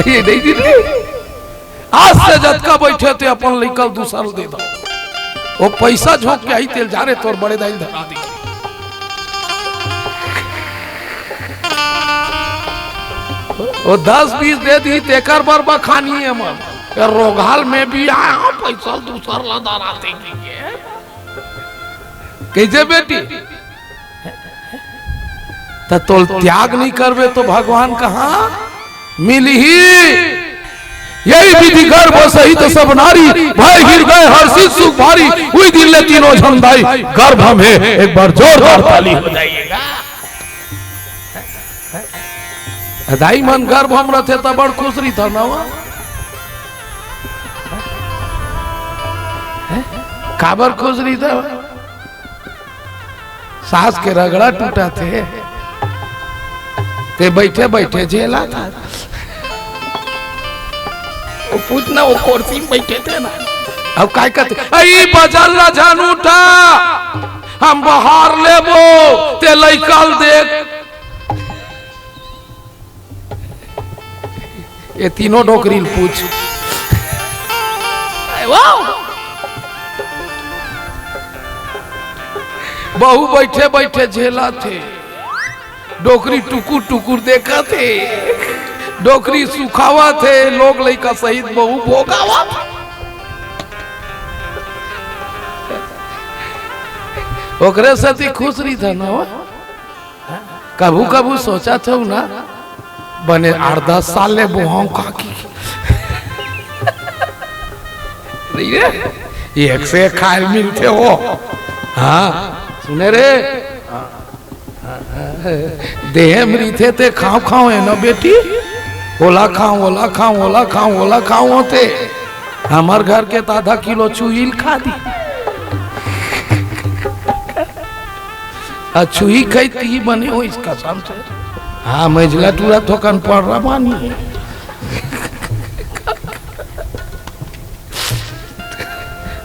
ये नहीं जी, नहीं। आज से जतका बैठे ते अपन लइका ल दूसर ल दे दो। वो पैसा झोंक के आई तेल जा रे तोर बड़े दाई ल धरा दे। वो दस बीस दे दी, तेकर बर बखानी हे मन। ये रोगहा ल मैं भी आय हंव, पैसा दूसर ला धरा दे के। कइसे बेटी? त तोल त्याग नहीं करबे तो भगवान कहां मिलही? यही विधि गर्भ सहित सब नारी, भय हृदय हर्षित सुख भारी, उही दिन ले तीनों झन दाई गर्भ में। एक बार जोरदार ताली हो जाइएगा। दाई मन गर्भ म रथे त बड़ खुश रहिथे न वो। काबर खुश रहिथे? सास के रगड़ा टूटथे, ते बइठे बइठे झेलथे। वो पूछ ना, वो कुर्सी में बइठे थे ना। अब काय कहते, "अई बजर ला झन उठा, हम बहार लेबो, ते लइका ल देख।" ये तीनों डोकरी ल पूछ। वाह! बहू बइठे बइठे झेलथे, डोकरी टुकुर टुकुर देखथे, डोकरी सुखावथे, लोग लइका सहित बहू भोगावथे। ओकरे सेती खुश रहिथे न वो। कभू कभू सोचथंव ना, बने आठ दस साल ले बोहाव काकी। नहीं रे, ये एक से एक खायल मिलथे हो। हाँ, सुने रे, देह में रहिथे ते खाव खाव हे ना बेटी, ओला खाव, ओला खाव, ओला खाव, ओला खाव होथे। हमर घर के त आधा किलो चुहिल खा दी। आ चुही खाई ती बने हो इसका शाम से। हाँ, मझला टूरा थोकन पड़ रहा मानी।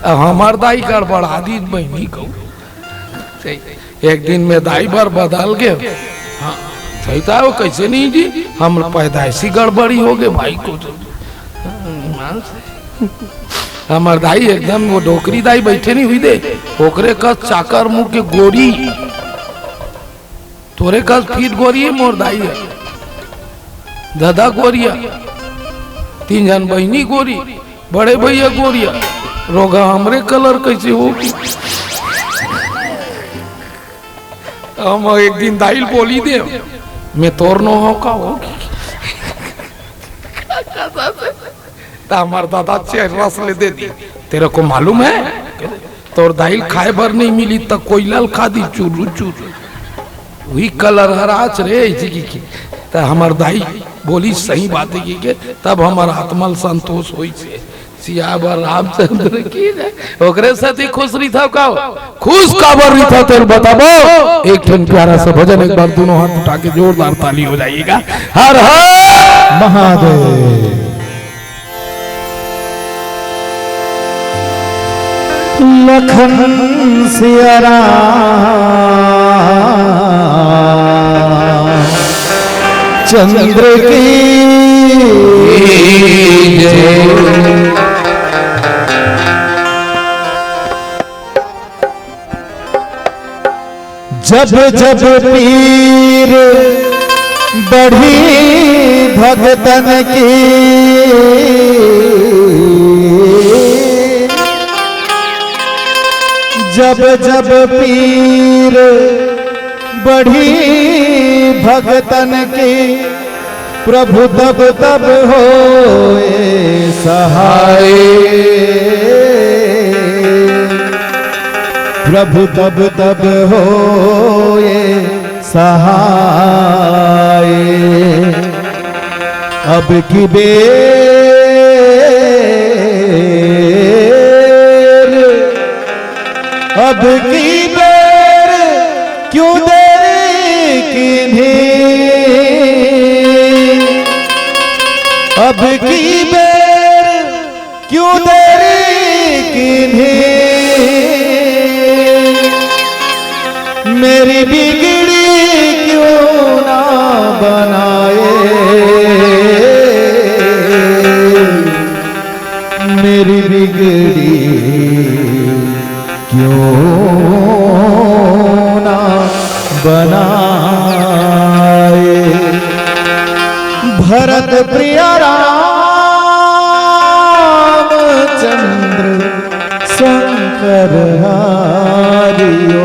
अब हमार दाई गड़बड़ा दी बहनी को। एक दिन में दाई बर बदल गए। हाँ, सही था वो, कैसे नहीं जी, हम पैदाइशी गड़बड़ी हो गए भाई को। ईमान से। हमर दाई एकदम वो डोकरी दाई बैठे नहीं हुई दे, ओकरे कस चाकर मुंह के गोरी, तोरे कस फीट गोरी है मोर दाई है, दादा गोरिया, तीन जन बहनी गोरी, बड़े भैया गोरिया, रोगा हमरे कलर कैसे हो? हम एक दिन दाइल बोली दे, मैं तोर नो हो का हो? त हमार दादा चेहरा से ले दे दी, तेरे को मालूम है, तोर दाइल खाए भर नहीं मिली त कोयला ल खा दी चुरू चुरू। वही कलर हराच रे, ऐसी की, की। त हमार दाई बोली सही बात है की के, तब हमार आत्मा ल संतोष होई से। सियावर रामचंद्र की जय। ओकरे साथ ही खुश रहिथव का? खुश काबर रहिथव तेल बताबो। एक ठन प्यारा सा भजन, एक बार दोनों हाथ उठा के जोरदार ताली हो जाइएगा। हर हर महादेव। लखन सिया राम चंद्र की जय। जब जब पीर बढ़ी भगतन की, जब जब पीर बढ़ी भगतन की, प्रभु तब तब होए सहाय। प्रभु तब तब होए सहाय। अब की बेर, अब की बेर क्यों देरी कीन्ही? अब की बेर क्यों देरी कीन्ही? मेरी बिगड़ी क्यों ना बनाए, मेरी बिगड़ी क्यों ना बनाए। भरत प्रिय रामचंद्र शंकर हरिओ।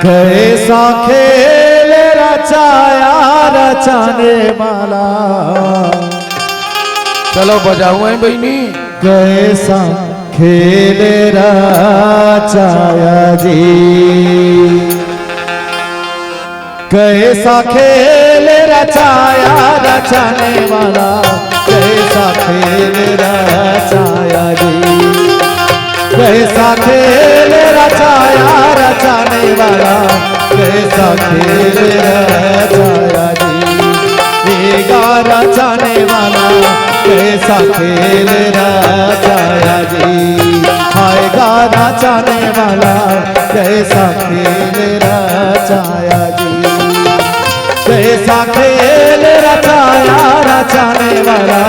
कैसा खेल रचाया रचाने वाला। चलो बजाओ हैं बहनी। कैसा खेल रचाया जी, कैसा खेल रचाया रचाने वाला, कैसा खेल रचाया जी, कैसा खेल रचाया रचाने वाला, कैसा खेल रचाया जी। ए गा रचाने वाला, कैसा खेल रचाया जी। हाय गा रचाने वाला, कैसा खेल रचाया जी। कैसा खेल रचाया रचाने वाला,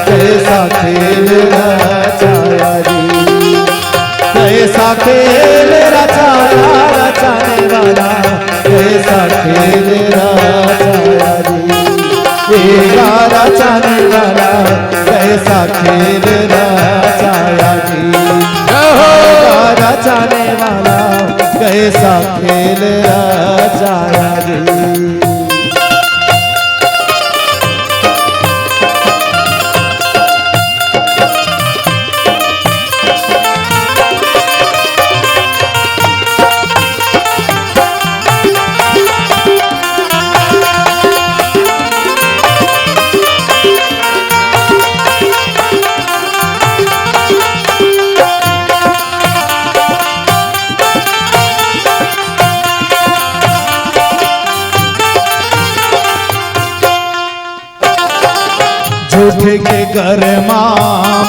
कैसा खेल रचाया जी। कैसा खेल रचाया रचाने वाला, कैसा खेल रचाया जी। ए गा रचाने वाला, कैसा खेल रचाया जी। जय हो। ए गा रचाने वाला, कैसा खेल रचाया जी। के गरमा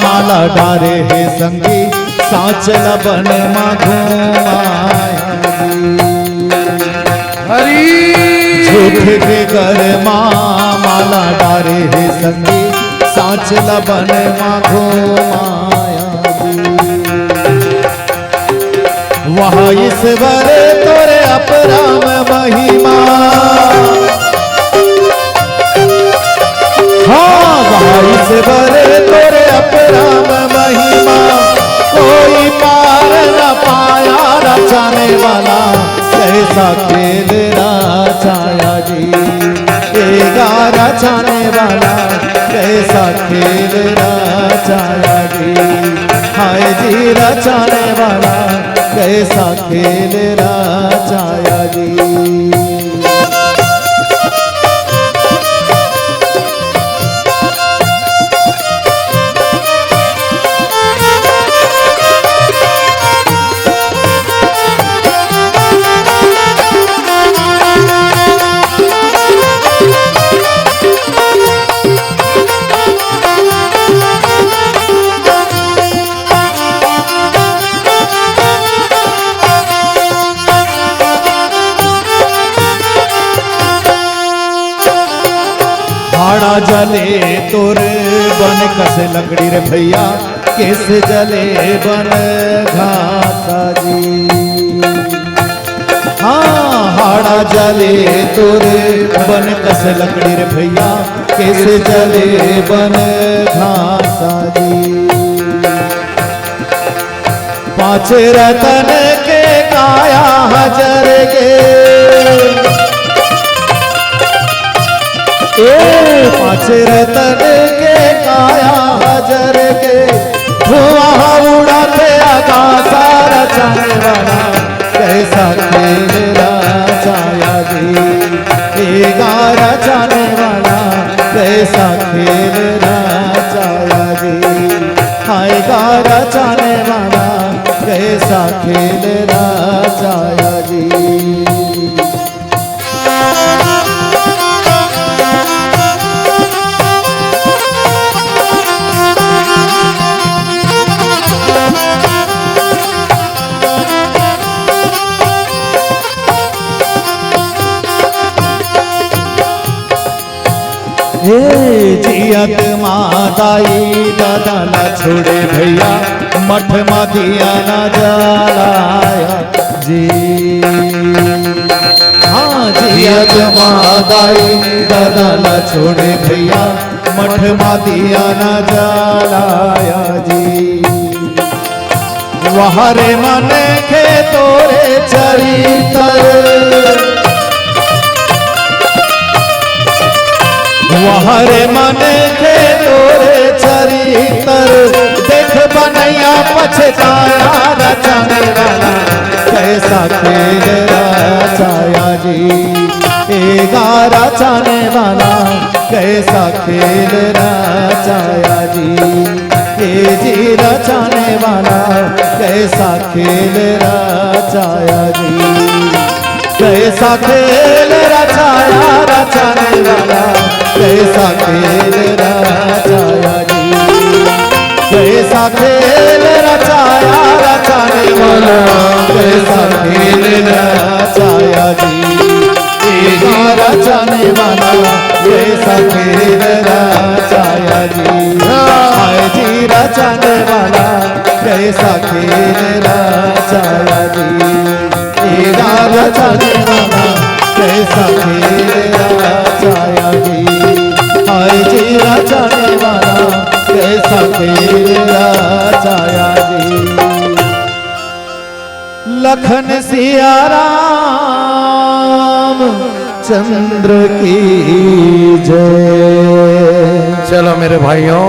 माला डारे हे संगी, साँच ल बन मा घुमाय। हरी। झूठ के गरमा माला डारे हे संगी, साँच ल बन मा घुमाय। वाह ईश्वर तोरे अपरम महिमा। हाँ, वाह ईश्वर तोरे अपरम महिमा, कोई पार न पाया रचाने वाला, कैसा खेल रचाया जी। एगा रचाने वाला, कैसा खेल रचाया जी। हाय जी रचाने वाला, कैसा खेल रचाया जी। हाड़ा जले तोर बन कस लकड़ी रे भैया, कइसे जले बन घासा जी। हाँ, हाड़ा जले तोर बन कस लकड़ी रे भैया, कइसे जले बन घासा जी। पाँच रतन के काया ह जर गे, ए, पाँच रतन के काया ह जर गे, धुआं उड़ाथे आकाश रचाने वाला, कैसा खेल रचाया जी। एगा रचाने वाला, कैसा खेल रचाया जी। हाय गा रचाने वाला, कैसा खेल रचाया जी। ए जियत मा दाई ददा ला छोड़े भैया, मठ मा दिया ना जलाया जी। हाँ, जियत मा दाई ददा ला छोड़े भैया, मठ मा दिया ना जलाया जी। वाह रे मनखे तोरे चरितर, वाह रे मनखे तोरे चरितर, देख बनैया पछताया रचाने वाला, कैसा खेल रचाया जी। एगा रचाने वाला, कैसा खेल रचाया जी। ए जी रचाने वाला, कैसा खेल रचाया जी। कैसा खेल रचाया रचाने वाला, कैसा खेल रचाया जी। कैसा खेल रचाया रचाने वाला, कैसा खेल रचाया जी। एगा रचाने वाला, कैसा खेल रचाया जी। हाय जी रचाने वाला, कैसा खेल रचाया जी। एगा रचाने वाला, कैसा खेल रचाया जी। हाय जी रचाने वाला, कैसा खेल रचाया जी। लखन सिया राम चंद्र की जय। चलो मेरे भाइयों,